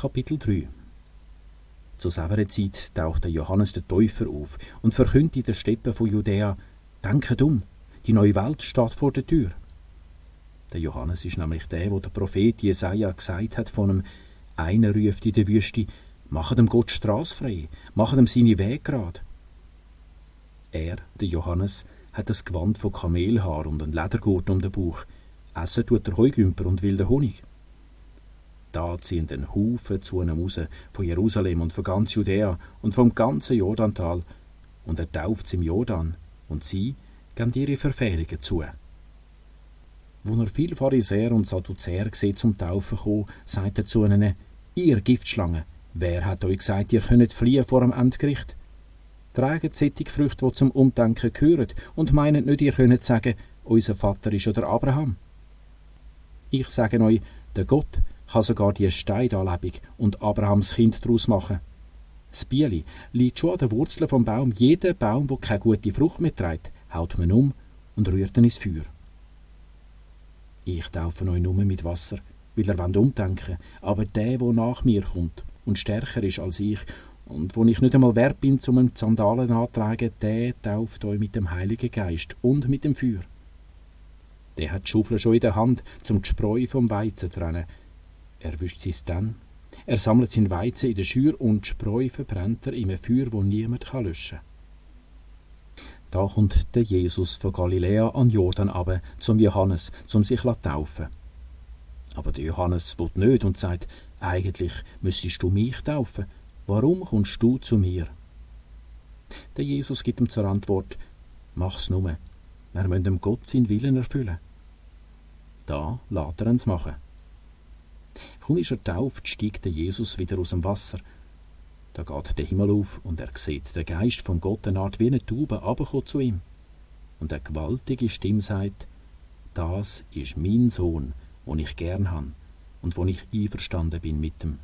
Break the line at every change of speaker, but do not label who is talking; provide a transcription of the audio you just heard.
Kapitel 3. Zu selber Zeit taucht der Johannes der Täufer auf und verkündet in den Steppen von Judäa: Denket um, die neue Welt steht vor der Tür. Der Johannes ist nämlich der, wo der Prophet Jesaja gesagt hat von ihm: Einer ruft in der Wüste: Machet dem Gott Strasse frei, machet ihm seine Wege gerade. Er, der Johannes, hat ein Gewand von Kamelhaar und einen Ledergurt um den Bauch. Essen tut er Heugümper und wilden Honig. Da ziehen den Haufen zu ihm raus, von Jerusalem und von ganz Judäa und vom ganzen Jordantal, und er tauft sie im Jordan, und sie geben ihre Verfehlungen zu. Wo er viele Pharisäer und Sadduzäer sieht zum Taufen kommen, sagt er zu ihnen: Ihr Giftschlangen, wer hat euch gesagt, ihr könnt fliehen vor dem Endgericht? Traget solche Früchte, die zum Umdenken gehören, und meint nicht, ihr könnt sagen: Unser Vater ist ja der Abraham. Ich sage euch, der Gott kann sogar die Steine da lebendig und Abrahams Kind daraus machen. Das Bieli liegt schon an der Wurzel vom Baum. Jeder Baum, der keine gute Frucht mehr trägt, haut man um und rührt ihn ins Feuer. Ich taufe euch nur mit Wasser, weil ihr umdenken wollt, aber der nach mir kommt und stärker ist als ich und wo ich nicht einmal wert bin, um ihm die Sandalen anzutragen, der tauft euch mit dem Heiligen Geist und mit dem Feuer. Der hat die Schaufel schon in der Hand, um die Spreu vom Weizen zu trennen. Er wischt sie's dann. Er sammelt sein Weizen in der Schür und die Spreu verbrennt er in einem Feuer, wo niemand löschen kann. Da kommt der Jesus von Galiläa an Jordan runter zum Johannes, um sich zu taufen. Aber der Johannes will nicht und sagt: Eigentlich müsstest du mich taufen. Warum kommst du zu mir? Der Jesus gibt ihm zur Antwort: Mach's nur. Wir müssen dem Gott seinen Willen erfüllen. Da lässt er uns machen. Kaum ist er getauft, steigt der Jesus wieder aus dem Wasser. Da geht der Himmel auf und er sieht den Geist von Gott, eine Art wie eine Taube, runterkommen zu ihm. Und eine gewaltige Stimme sagt: Das ist mein Sohn, den ich gern habe und wo ich einverstanden bin mit ihm.